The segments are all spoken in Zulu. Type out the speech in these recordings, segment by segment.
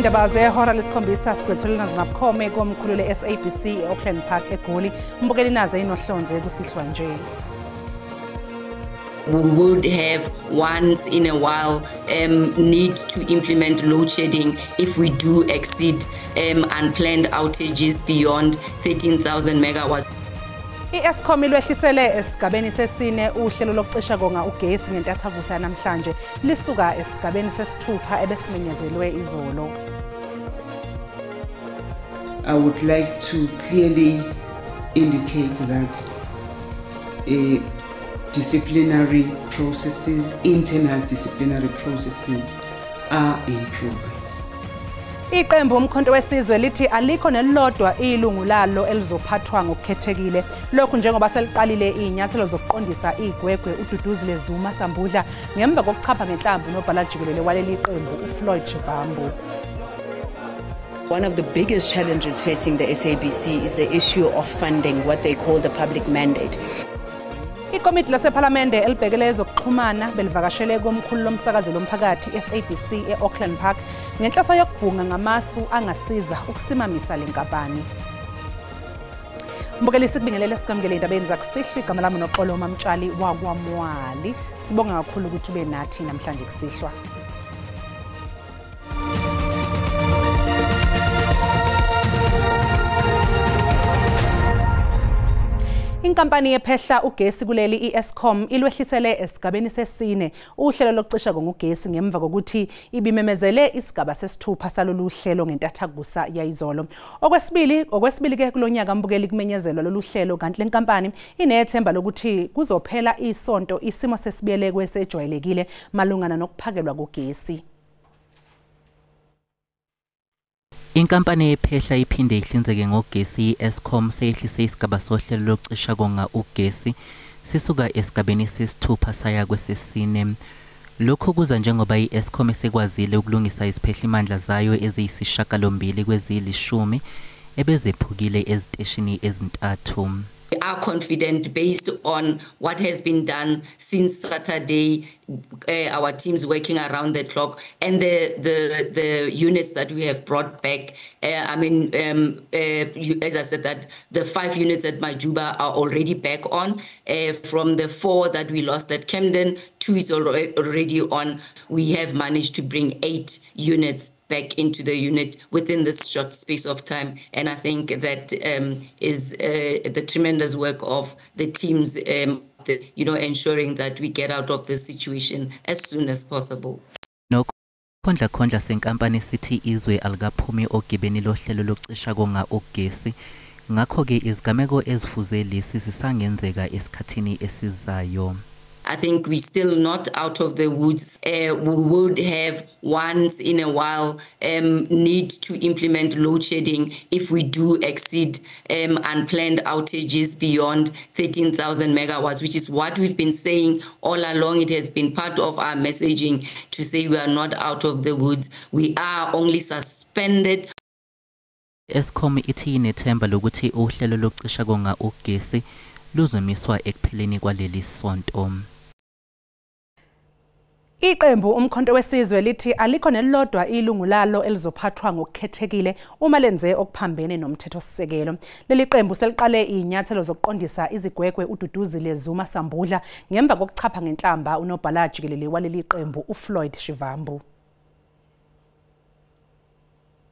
Indaba zehora lesikhombisa sigwethelwe nazimabukhome komkhulu le-SABC e-Auckland Park eGoli. Mbukeli naze inohlonze kusihlwa nje. We would have once in a while need to implement load shedding if we do exceed unplanned outages beyond 13,000 megawatts. I-Eskom ilwehlisele esigabeni sesine uhlelo lokucisha konga ugesi ngentathakusa namhlanje lisuka esigabeni sesithupha ebesimenyezelwe izolo. I would like to clearly indicate that disciplinary processes, internal disciplinary processes are in progress. Iqembu Umkhonto Wesizwe lithi alikho nelilodwa ilungu lalo elizophathwa ngokukhethekile. Lokhu njengoba seliqalile izinyathelo zokuqondisa igwegwe uDuduzile Zuma Sambudla ngemva kokuchapha ngenhlamvu nobhala jikelele waleli qembu uFloyd Shivambu. One of the biggest challenges facing the SABC is the issue of funding, what they call the public mandate. Ikomiti lasePhalamende elibhekele ezokuxhumana belivakashele komkhulu lomsakazo lomphakathi SABC e-Auckland Park ngenhloso yokubhunga ngamasu angasiza ukusimamisa le nkampani. Mbukeli, sikubingelele sikamukele endabeni zakusihlwa. Igama lami Noxolo Mamtshali wakwaMwali. Sibonga kakhulu ukuthi ube nathi namhlanje kusihlwa. Inkampani ephehla ugesi kuleli i-Eskom ilwehlisele esigabeni sesine uhlelo lokucisha ngogesi ngemva kokuthi ibimemezele isigaba sesithupha salolu hlelo ngentathakusa yayizolo. Okwesibili ke kulonyaka mbukeli kumenyezelwa lolu hlelo, kanti lenkampani inethemba lokuthi kuzophela isonto isimo sesibiyele kwesejwayelekile malungana nokuphakelwa kogesi. Inkampani ephehla iphinde ihlinzeke ngogesi i-Eskom seyehlise isigaba sohlelo lokucisha konga ugesi sisuka esigabeni sesithupha saya kwesesine. Lokhu kuza njengoba i-Eskom isekwazile ukulungisa iziphehlimandla zayo eziyisishiyagalombili kweziyilishumi ebezephukile eziteshini ezintathu. We are confident based on what has been done since Saturday, our teams working around the clock and the units that we have brought back. As I said, that the 5 units at Majuba are already back on. From the 4 that we lost at Camden, 2 is already on. We have managed to bring 8 units back into the unit within this short space of time. And I think that is the tremendous work of the teams, ensuring that we get out of this situation as soon as possible. Nokhondlakhondla senkampani sithi izwe alikaphumi ogibeni lohlelo lokucisha konga ugesi. Ngakho-ke izigameko ezifuze lesi zisangenzeka esikhathini esizayo. I think we're still not out of the woods. We would have once in a while need to implement load shedding if we do exceed unplanned outages beyond 13,000 megawatts, which is what we've been saying all along. It has been part of our messaging to say we are not out of the woods. We are only suspended. Eskom ithi inethemba lokuthi uhlelo lokucisha konga ugesi luzomiswa ekupheleni kwaleli sonto. Iqembu Umkhonto Wesizwe lithi alikho nelilodwa ilungu lalo elizophathwa ngokukhethekile uma lenze okuphambene nomthethosisekelo. Leli qembu seliqale izinyathelo zokuqondisa izigwegwe uDuduzile Zuma Sambudla ngemva kokuchapha ngenhlamba unobhala jikelele waleli qembu uFloyd Shivambu.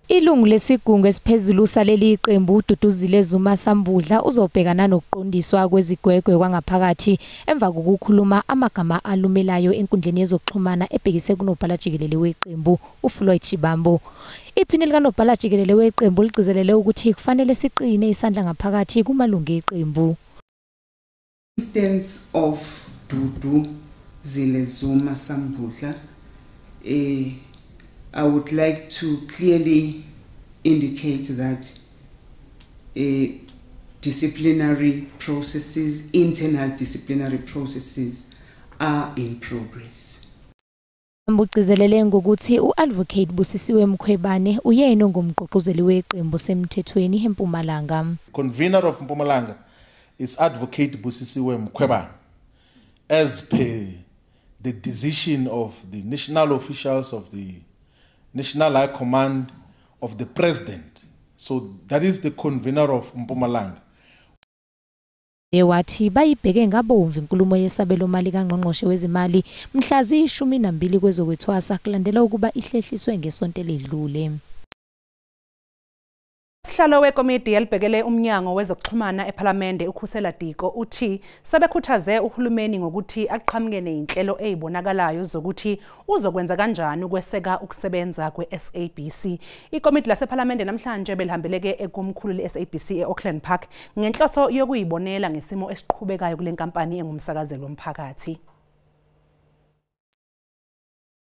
Ilungu lesigungu esiphezulu saleli qembu uDuduzile Zuma Sambudla uzobhekana nokuqondiswa kwezigwegwe kwangaphakathi emva kokukhuluma amagama alumelayo enkundleni yezokuxhumana ebhekise kunobhala jikelele weqembu uFloyd Shivambu. Iphini likanobhala jikelele weqembu ligcizelele ukuthi kufanele siqine isandla ngaphakathi kumalungu eqembu. Instance of Duduzile Zuma Sambudla, I would like to clearly indicate that disciplinary processes, internal disciplinary processes are in progress. Ugcizelele ngokuthi u-Advocate Busisiwe Mkhwebane uyena ongumgqugquzeli weqembu semthethweni eMpumalanga. Convener of Mpumalanga is Advocate Busisiwe Mkhwebane, as per the decision of the national officials of the National High Command of the President. So that is the convener of Mpumalanga. Wathi bayibheke ngabomvu inkulumo yesabelomali kaNgqongqoshe wezimali mhla ziyi-12 kwezokwethwasa kulandela ukuba ihlehliswe ngesonto eledlule. Sihlalo wekomidi elibhekele umnyango wezokuxhumana ePhalamende uKhusela Diko uthi sebekhuthaze uhulumeni ngokuthi aqhamuke nezinhlelo ezibonakalayo zokuthi uzokwenza kanjani ukweseka ukusebenza kwe-SABC. Ikomidi lasePhalamende namhlanje belihambeleke ekomkhulu le-SABC e-Auckland Park ngenhloso yokuyibonela ngesimo esiqhubekayo kule nkampani engumsakazelo womphakathi.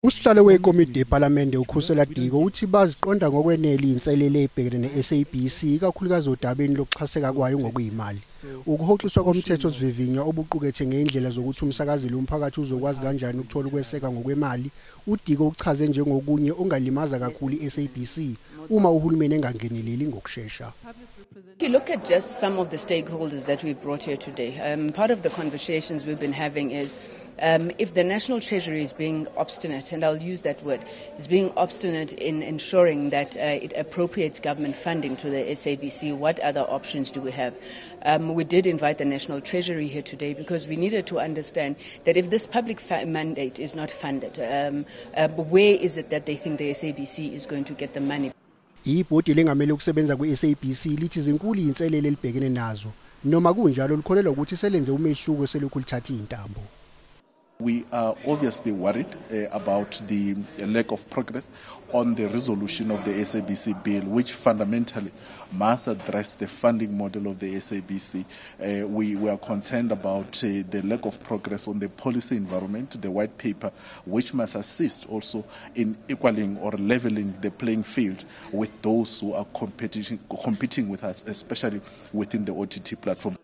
Usihlalo wekomidi ePhalamende uKhusela Diko uthi baziqonda ngokwenele inselele ebhekene ne-SABC ikakhulukazi odabeni lokuxhaseka kwayo ngokuyimali. Ukuhoxiswa komthetho osivivinywa obuqukethe ngendlela zokuthi umsakazeli womphakathi uzokwazi kanjani ukuthola ukweseka ngokwemali, uDiko uchaze njengokunye ongalimaza kakhulu i-SABC uma uhulumeni engangeneleli ngokushesha. If you look at just some of the stakeholders that we brought here today, part of the conversations we've been having is if the National Treasury is being obstinate, and I'll use that word, is being obstinate in ensuring that it appropriates government funding to the SABC, what other options do we have? We did invite the National Treasury here today because we needed to understand that if this public mandate is not funded, where is it that they think the SABC is going to get the money? Ibhodi lengamele ukusebenza kwe-SABC lithi zinkulu inselele elibhekene nazo noma kunjalo likholelwa ukuthi selenze umehluko selokhu lithatha intambo. We are obviously worried about the lack of progress on the resolution of the SABC bill, which fundamentally must address the funding model of the SABC. We are concerned about the lack of progress on the policy environment, the white paper, which must assist also in equaling or leveling the playing field with those who are competing with us, especially within the OTT platform.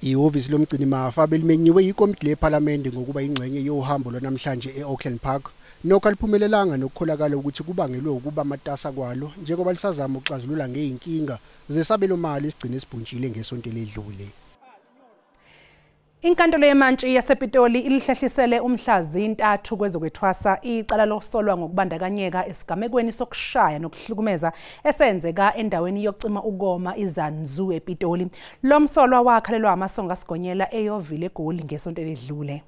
Ihhovisi lomgcinimafa belimenyiwe yikomiti lePhalamende ngokuba ingxenye yohambo lwanamhlanje e-Auckland Park. Nokho aliphumelelanga nokukholakala ukuthi kubangelwe ukuba matasa kwalo njengoba lisazama ukuxazulula ngeyinkinga zesabelomali esigcine sibhuntshile ngesonto eledlule. Inkantolo yemantshi yasePitoli ilihlehlisele umhla zi-3 kwezokwethwasa icala lokusolwa ngokubandakanyeka esigamekweni sokushaya nokuhlukumeza esenzeka endaweni yokucima ukoma iZanzu ePitoli. Lo msolwa wakhalelwa amasongo asigonyela eyovile eGoli ngesonto eledlule.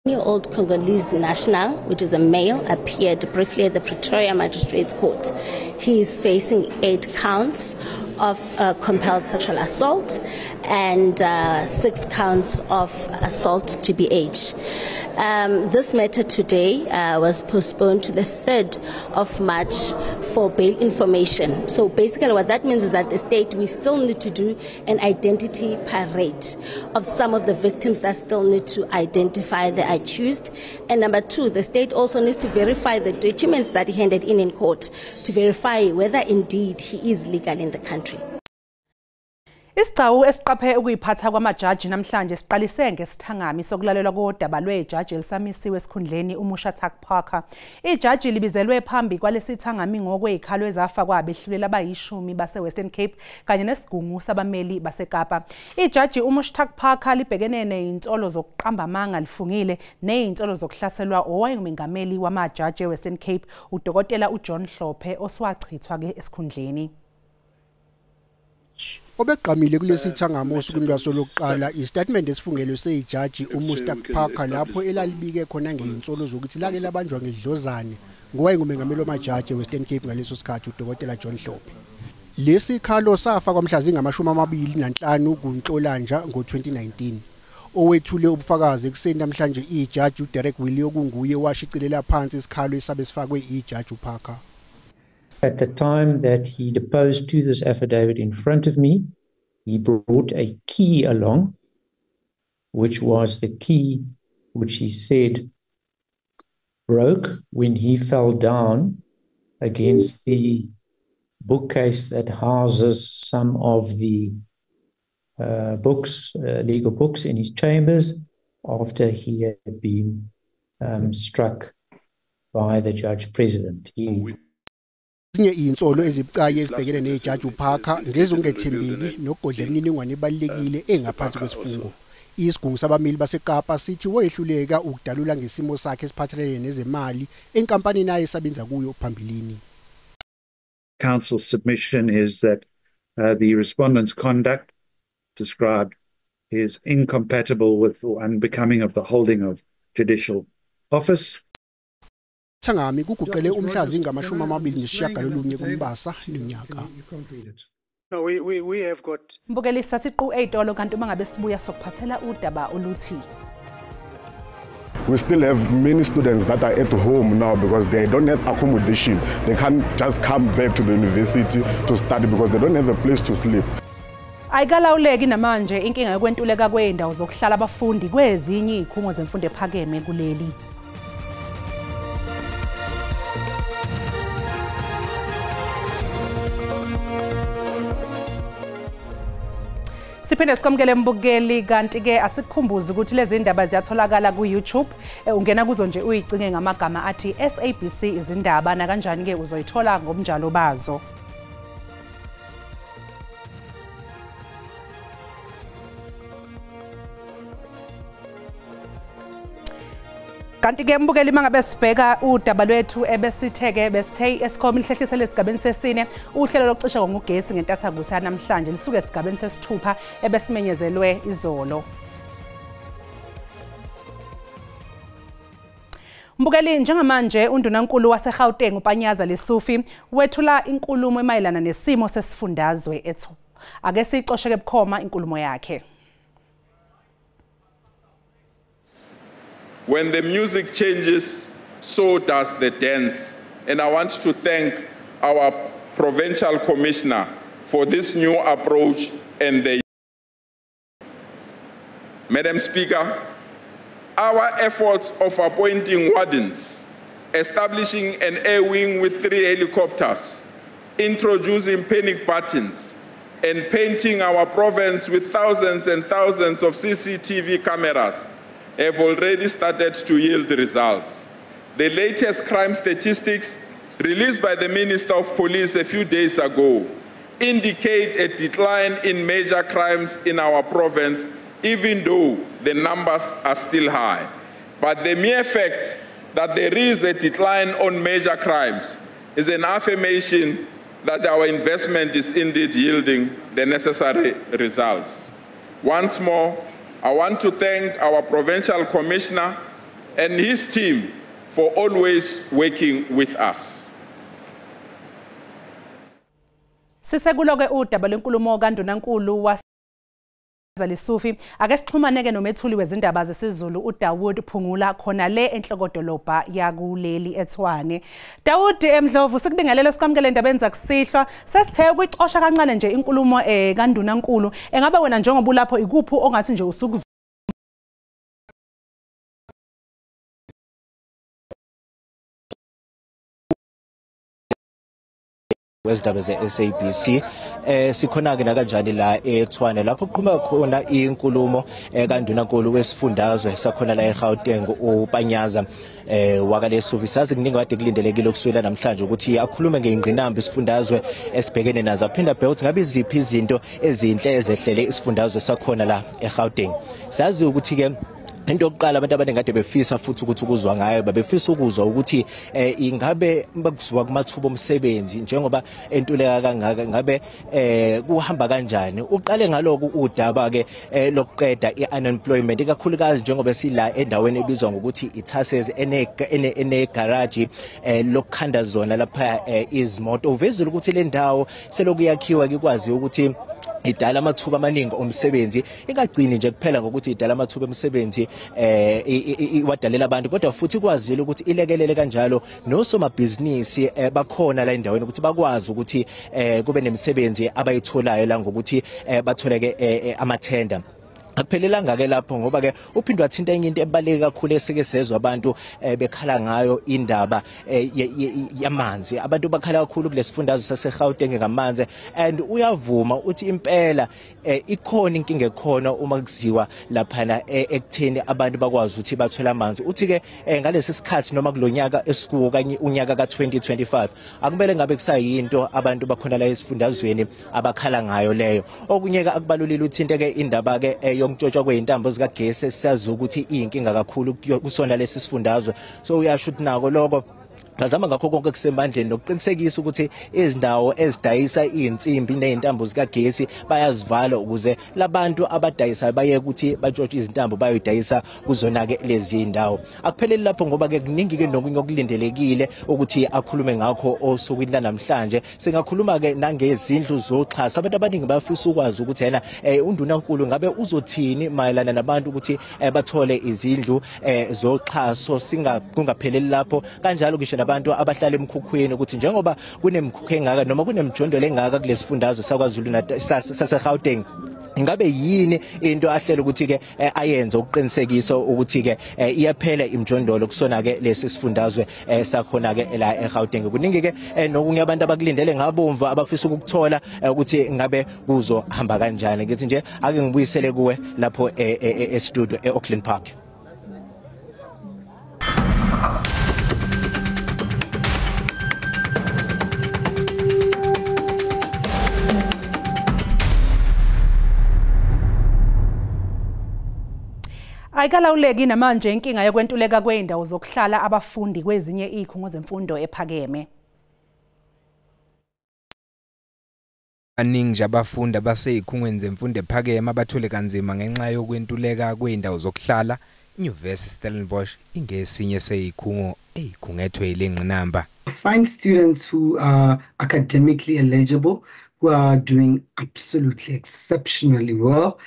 Old Congolese national, which is a male, appeared briefly at the Pretoria Magistrates Court. He is facing 8 counts of compelled sexual assault and 6 counts of assault GBH. This matter today was postponed to the 3rd of March for bail information. So basically what that means is that the state, we still need to do an identity parade of some of the victims that still need to identify the accused. And number 2, the state also needs to verify the documents that he handed in court to verify whether indeed he is legal in the country. Isigcawu esiqaphe ukuyiphatha kwamajaji namhlanje siqalise ngesithangami sokulalelwa kodaba lwejaji elisamisiwe esikhundleni uMushtak Parker. Ijaji libizelwe phambi kwalesithangami ngokwezikhalo ezafakwa abehlulela abayishumi base-Western Cape kanye nesigungu sabameli baseKapa. Ijaji uMushtak Parker libhekene nezinsolo zokuqamba amanga lifungile nezinsolo zokuhlaselwa owayengumengameli wamajaji eWestern Cape uDokotela uJohn Hlophe oswachithwa ke esikhundleni. Obegqamile kulesithangamo osukwini lwaso lokuqala istatement esifungelwe seyijaji uMushtak Parker lapho elalibike khona ngezinsolo zokuthi lake labanjwa ngedlozane ngowayengumengameli wamajaji eWestern Cape ngaleso sikhathi uDokotela John Hlophe. Lesi khalo safakwa mhla zingama-25 kuNhlolanja ngo-2019. Owethule ubufakazi ekuseni namhlanje ijaji uDerek Willie okunguye washicilela phansi isikhalo esabe sifakwe ijaji uParker. At the time that he deposed to this affidavit in front of me, he brought a key along, which was the key which he said broke when he fell down against the bookcase that houses some of the books, legal books in his chambers, after he had been struck by the judge president. Ezinye izinsolo ezibucayi ezibhekene nejaji uParker ngezokungethembeki nokugodla imininingwane ebalulekile engaphansi kwesifungo. Isigungu sabameli baseKapa sithi wehluleka ukudalula ngesimo sakhe esiphathelene nezemali enkampanini ayesebenza kuyo phambilini. Council's submission is that the respondent's conduct described is incompatible with or unbecoming of the holding of judicial office. Thangami kuguqele umhla zingama-29 kuMbasa nonyaka. No, we have got. Mbukeli sasiqu eyitolo kanti uma ngabe sibuya sokuphathela udaba oluthi. We still have many students that are at home now because they don't have accommodation. They can't just come back to the university to study because they don't have a place to sleep. Ayikalawuleki namanje inkinga yokwentuleka kwezindawo zokuhlala abafundi kwezinye izikhungo zemfundo ephakeme kuleli. Siphinde sikwamukele mbukeli kanti ke asikukhumbuze ukuthi lezi ndaba ziyatholakala ku YouTube. Ungena kuzo nje uyicinge ngamagama athi SABC izindaba na kanjani ke uzoyithola ngobunjalo bazo. Kanti ke mbukeli mangabe sibheka udaba lwethu ebesitheke besithe Eskom lihlehlisele esigabeni sesine uhlelo lokucisha ngogesi ngentathakusa namhlanje lisuke esigabeni sesithupha ebesimenyezelwe izolo. Mbukeli njengamanje undunankulu waseGauteng uPanyaza Lesufi wethula inkulumo emayelana nesimo sesifundazwe ethu. Ake sicosheke bukhoma inkulumo yakhe. When the music changes, so does the dance. And I want to thank our provincial commissioner for this new approach and the... Madam Speaker, our efforts of appointing wardens, establishing an air wing with 3 helicopters, introducing panic buttons, and painting our province with thousands and thousands of CCTV cameras have already started to yield results. The latest crime statistics released by the Minister of Police a few days ago indicate a decline in major crimes in our province, even though the numbers are still high. But the mere fact that there is a decline on major crimes is an affirmation that our investment is indeed yielding the necessary results. Once more, I want to thank our provincial commissioner and his team for always working with us. Sisekulo-ke udaba lwenkulumo kaNdunankulu waseLesufi. Ake sixhumaneke nomethuli wezindaba zesiZulu uDawood Phungula khona le enhlokodolobha yakuleli eTshwane. Dawood Mdlovu, sikubingelele sikwamukele endabeni zakusihlwa. Sesithe ukuyicosha kancane nje inkulumo kaNdunankulu. Engabe wena njengoba ulapho ikuphi ongathi nje usuku wezindaba ze-SABC sikhona-ke nakanjani la eTshwane lapho kuqhubeka khona inkulumo kaNdunankulu wesifundazwe sakhona la eGauteng uPanyaza wakaLesufi. Sazi kuningi kade kulindelekile ukusukela namhlanje ukuthi akhulume ngey'ngqinamba isifundazwe esibhekene nazo, aphinda abheke ukuthi ngabe iziphi izinto ezinhle ezehlele isifundazwe sakhona la eGauteng. Sazi ukuthi-ke into yokuqala abantu abaningi kade befisa futhi ukuthi ukuzwa ngayo, babefisa ukuzwa ukuthi ingabe bakusuka kumathuba omsebenzi njengoba entuleka kangaka, ngabe kuhamba kanjani. Uqale ngaloko udaba ke lokuqeda i-unemployment, ikakhulukazi njengoba sila endaweni ebizwa ngokuthi i-Tasses ene garage lokukhanda zona lapha izimoto. Uvezile ukuthi le ndawo selokhu yakhiwa ikwazi ukuthi idala amathuba amaningi omsebenzi, ingagcini nje kuphela ngokuthi idala amathuba omsebenzi iwadalela abantu, kodwa futhi ikwazile ukuthi ilekelele kanjalo nosomabhizinisi bakhona la endaweni ukuthi bakwazi ukuthi kube nemisebenzi abayitholayo la ngokuthi batholeke amathenda. Akuphelelanga ke lapho, ngoba ke uphinde wathinta enye into ebaluleke kakhulu esike sezwa abantu bekhala ngayo, indaba yamanzi. Abantu bakhala kakhulu kulesifundazwe saseGauteng ngamanzi, and uyavuma uthi impela ikhona inkinga ekhona uma kuziwa laphana ekutheni abantu bakwazi ukuthi bathole amanzi. Uthi ke ngalesi sikhathi noma kulonyaka esikuwo kanye unyaka ka2025 akumele ngabe kusayinto abantu bakhona la esifundazweni abakhala ngayo leyo. Okunye ke akubalulile uthinte ke indaba ke yokuntshotshwa kweintambo zikagesi siyazi ukuthi iyinkinga kakhulu kusona lesi sifundazwe. So uyasho ukuthi nako lokho bazama ngakho konke kusemandleni nokuqinisekisa ukuthi izindawo ezidayisa izinsimbi nezintambo zikagesi bayazivala ukuze labantu abadayisayo baye ukuthi batshontshe izintambo bayoyidayisa kuzona ke lezi ndawo. Akupheleli lapho ngoba ke kuningi ke nokunye okulindelekile ukuthi akhulume ngakho osukwini lanamhlanje. Singakhuluma ke nangezindlu zoxhasa. Abantu abaningi bayafisa ukwazi ukuthi yena undunankulu ngabe uzothini mayelana nabantu ukuthi bathole izindlu zoxhaso. Singakungapheleli lapho kanjalo ngisho nabantu abahlala emkhukhwini ukuthi njengoba kunemkhukhu engaka noma kunemjondolo engaka kulesifundazwe saKwaZulu Natal saseGauteng, ingabe yini into ahlela ukuthi ke ayenze ukuqinisekisa ukuthi ke iyaphela imjondolo kusona ke lesi sifundazwe sakhona ke la eGauteng. Kuningi ke nokunye abantu abakulindele ngabomvu abafisa ukukuthola ukuthi ngabe kuzohamba kanjani. Ngithi nje ake ngibuyisele kuwe lapho e-studio e-Auckland Park. Ayikalawuleki namanje inkinga yokwentuleka kweindawo zokuhlala abafundi kwezinye izikhungo zemfundo ephakeme. Baningi nje abafundi abaseyikhungweni zemfundo ephakeme abathole kanzima ngenxa yokwentuleka kweindawo zokuhlala. Inyuvesi Stellenbosch ingesinye seyikhungo eyikhungethwe yilengqinamba. Find students who are academically eligible, who are doing absolutely exceptionally well,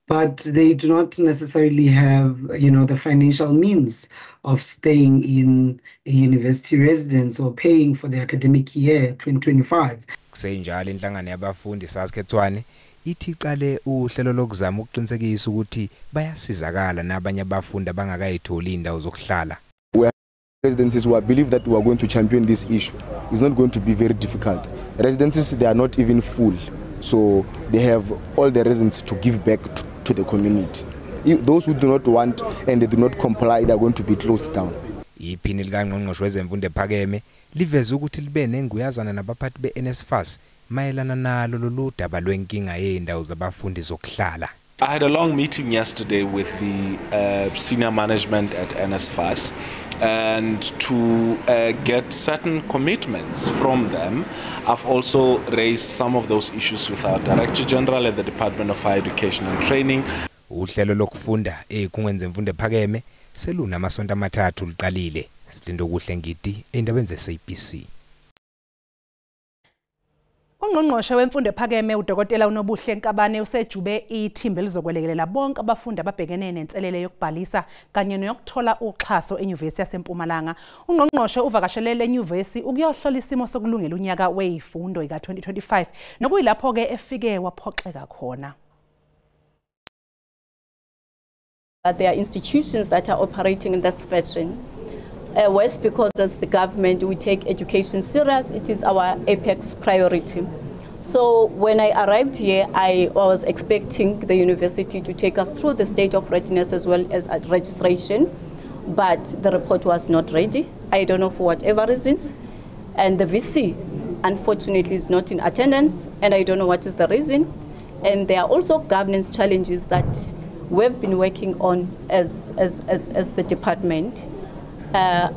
but they do not necessarily have, you know, the financial means of staying in a university residence or paying for the academic year 2025. Kusenjalo inhlangano yabafundi saseKhethwane ithi iqale uhlelo lokuzama ukuqinisekisa ukuthi bayasizakala nabanye abafundi abangakayitholi indawo zokuhlala. We are residences who believe that we are going to champion this issue. It's not going to be very difficult. Residences, they are not even full, so they have all the reasons to give back to the community. Those who do not want and they do not comply, they are going to be closed down. Iphini likangqongqoshe wezemfundo ephakeme liveze ukuthi libe nenguyazana nabaphathi be-NSFAS mayelana nalo lolu daba lwenkinga yezindawo zabafundi zokuhlala. I had a long meeting yesterday with the senior management at NSFAS and to get certain commitments from them. I've also raised some of those issues with our Director General at the Department of Higher Education and Training. Uhlelo lokufunda ezikhungweni zemfundo ephakeme selunamasonto amathathu luqalile. Silindokuhle Ngidi endabeni ze-SABC. Ungqongqoshe wemfundo ephakeme uDokotela uNobuhle Nkabane usejube ithimba elizokwelekelela bonke abafundi ababhekene nenselele yokubhalisa kanye neyokuthola uxhaso enyuvesi yaseMpumalanga. Ungqongqoshe uvakashelele enyuvesi ukuyohlola isimo sokulungela unyaka wezifundo ka-2025 nokuyilapho ke efike waphoxeka khona. There are institutions that are operating in this fashion. West, because as the government we take education serious, it is our apex priority. So when I arrived here, I was expecting the university to take us through the state of readiness as well as registration, but the report was not ready. I don't know for whatever reasons. And the VC, unfortunately, is not in attendance, and I don't know what is the reason. And there are also governance challenges that we've been working on as the department.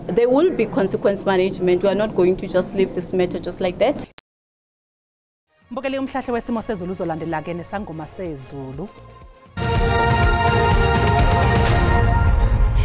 There will be consequence management. We are not going to just leave this matter just like that. Mbukeli umhlahle wesimo sezulu uzolandela ke nesangoma sezulu.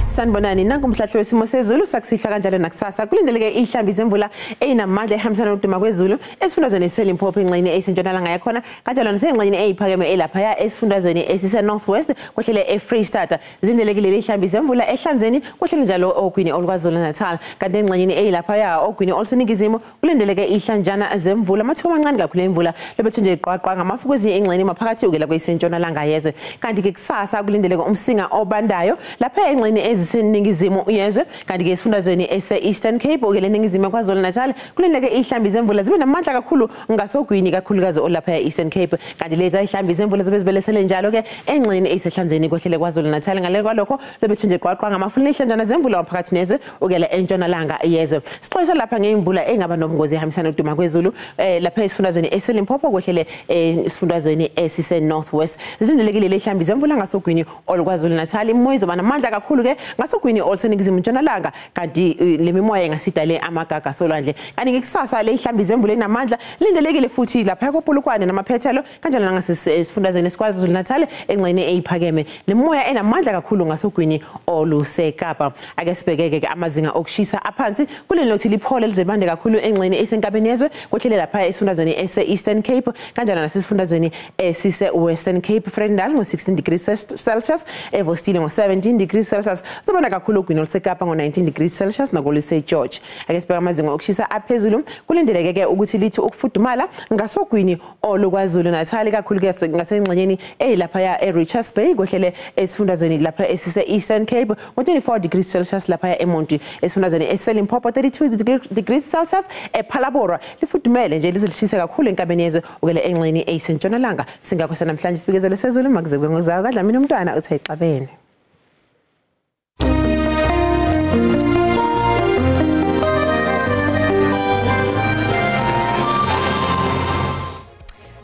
Sanibonani, nangu umhlahle wesimo sezulu sakusihla kanjalo nakusasa. Kulindeleke ihlambi zemvula eyinamandla ehambisana nokuduma kwezulu esifundazweni eseLimpopo engxenye eyisentshonalanga yakhona, kanjalo nasengxenye eyiphakeme elaphaya esifundazweni esise North West kwehlele eFree State. Zilindelekile ihlambi zemvula ehlanzeni kwehlele njalo ogwini oluKwaZulu Natal, kanti engxenyeni eyilaphaya ogwini oluseningizimu kulindeleke ihlanjana zemvula, amathuba amancane kakhulu emvula lebethe nje iqwaqwa ngamafu kwezinye ingxenye maphakathi ukela kweyisentshonalanga yezwe. Kanti ke kusasa kulindeleke umsinga obandayo lapha engxenye eziseningizimu yezwe. Kanti-ke esifundazweni ese-Eastern Cape okele eningizimu KwaZulu-Natal kulindeleke ihlambi zemvula zibe namandla kakhulu ngasogwini, kakhulukazi olapha e-Eastern Cape. Kanti lezi ihlambi zemvula zibe zibelesele njalo-ke engxenye eyisehlanzeni kwehlele KwaZulu-Natal. Ngale kwalokho zobe nje qwaqwa ngamafu nehlanjana zemvula phakathi nezwe ukuyela entshonalanga yezwe. Sixwayisa lapha ngemvula engaba nobungozi ehambisana nokuduma kwezulu lapha esifundazweni eseLimpopo kwehlele esifundazweni esise North West. Zilindelekile lehlambi zemvula ngasogwini olukwaZulu-Natal. Imoya izoba namandla kakhulu ke ngasogwini oluseningizimu ntshonalanga, kanti le mimoya ingasidale amagaga solwandle. Kanti ngekusasa lehlambi zemvula enamandla lindelekile futhi lapha koPolokwane namaphethelo kanjalo nangasesifundazweni esiKwaZulu-Natal engxenye eyiphakeme. Le moya enamandla kakhulu ngasogwini oluseKapa. Ake sibhekeke ke amazinga okushisa aphansi kuleli lothi liphole lizebande kakhulu engxenye esenkabeni yezwe kwehlele lapha esifundazweni ese-Eastern Cape kanjalo nasesifundazweni esise-Western Cape. Frendal ngo-16 degrees Celsius, eVostile ngo-17 degrees Celsius, zibona kakhulu ogwini oluseKapa ngo-19 degrees Celsius nakoluse-George. Ake sibheke amazinga okushisa aphezulu. Kulindeleke ke ukuthi lithi ukufudumala ngasogwini oluKwaZulu-Natal, kakhulu ngasengxenyeni eyilaphaya e-Richards Bay kwehlele esifundazweni lapha esise-Eastern Cape ngo-24 degrees Celsius, lapha eMonti esifundazweni eseLimpopo 32 degrees Celsius, ePhalaborwa lifudumele nje lize lishise kakhulu enkabeni yezwe ukele engxenye eyisentshonalanga. Singakho sanamhlanje sibikezele sezulu makuze kube ngokuzayo kaDlamini umntwana uthe ixabene.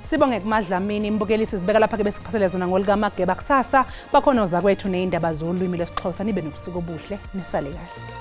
Sibonge kuMadlamini imbukeli sizibeka lapha ke besiphathele zona ngolikamageba. Kusasa bakhona ozakwethu nezindaba zolwimi lwesiXhosa. Nibe nobusuku obuhle, nisale kahle.